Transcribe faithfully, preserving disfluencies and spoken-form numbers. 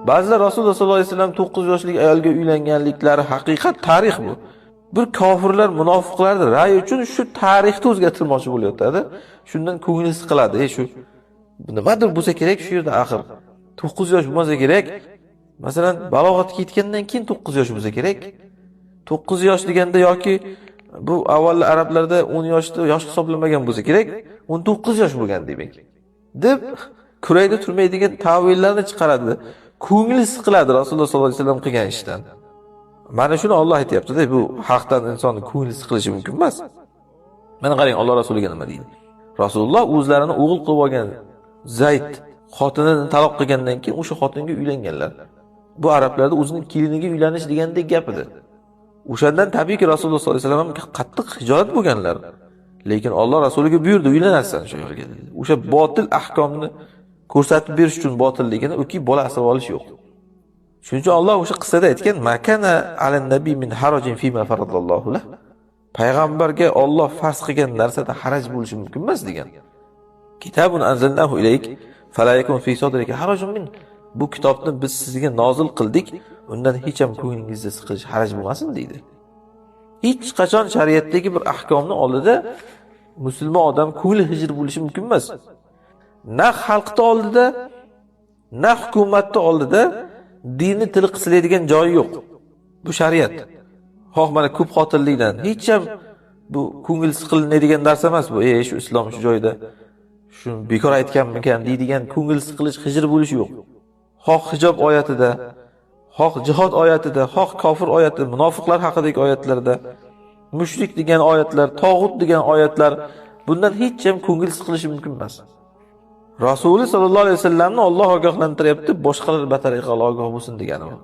Ba'zilar Rasululloh sollallohu alayhi vasallam to'qqiz yoshlik ayolga uylanganliklari haqiqat, tarix bu. Bir kofirlar, munofiqlarni ra'yi uchun shu tarixni o'zgartirmoqchi bo'lyapti. Shundan ko'ngli siqiladi. "Ey, shu nimadir bo'lsa kerak shu yerda axir. To'qqiz yosh bo'lmasa kerak. Masalan, balog'atga yetgandan keyin to'qqiz yosh bo'lsa kerak." To'qqiz yosh deganda yoki bu avval arablarda o'n yoshni yosh hisoblamagan bo'lsa kerak, o'n to'qqiz yosh bo'lgan, demak, deb kurayda turmaydigan tavillarni chiqaradi. Ko'ngli siqiladi Rasululloh sollallohu alayhi vasallam qilgan ishdan. Mana shuni Alloh aytyapti-da, bu haqdan insonni ko'ngli siqilishi mumkin emas. Mana qarang, Alloh Rasuliga nima deydi. Rasululloh o'zlarini o'g'il qilib olgan Zayd xotinini taloq qilgandan keyin o'sha xotinga uylanganlar. Bu arablarda o'zining keliniga uylanish degandek gap edi. O'shandan tabiiyki Rasululloh sollallohu alayhi vasallam ham qattiq hijolat bo'lganlar. Lekin Alloh Rasuliga buyurdi, "Uylanarsan shu ayolga", dedi. O'sha botil ahkomni ko'rsatib berish uchun botilligini, uki bola asrab olish yo'q. Shuning uchun Alloh o'sha qissada aytgan, "Ma kana alan nabiy min harajin fima faradallohu lah." Payg'ambarga Alloh farz qilgan narsada haraj bo'lishi mumkin emas, degan. "Kitabun anzalnahu ilayk, fala yakun fi sadrika harajun min." Bu kitobni biz sizga nozil qildik, undan hech ham ko'nglingizda siqilish, haraj bo'lmasin, deydi. Hech qachon shariatdagi bir ahkomni oldida musulmon odam ko'ngli hijr bo'lishi mumkin emas. Na xalqni oldida, na hukumatni oldida dinni til qislaydigan joyi yo'q. Bu shariat. Xoh, mana, ko'p xotinlikdan hech ham bu ko'ngil siqilinadigan narsa emas bu. "Ey, shu islom shu joyda, shuni bekor aytganmikan", deydigan ko'ngil siqilish, hijr bo'lish yo'q. Xoh hijob oyatida, xoh jihod oyatida, xoh kofir oyatida, munofiqlar haqidagi oyatlarda, mushrik degan oyatlar, tog'ut degan oyatlar, bundan hech ham ko'ngil siqilishi mumkin emas. Rasuli sallallohu alayhi vasallamni Alloh ogohlantiryapti, boshqalar batariqa ogoh bo'lsin degani bu.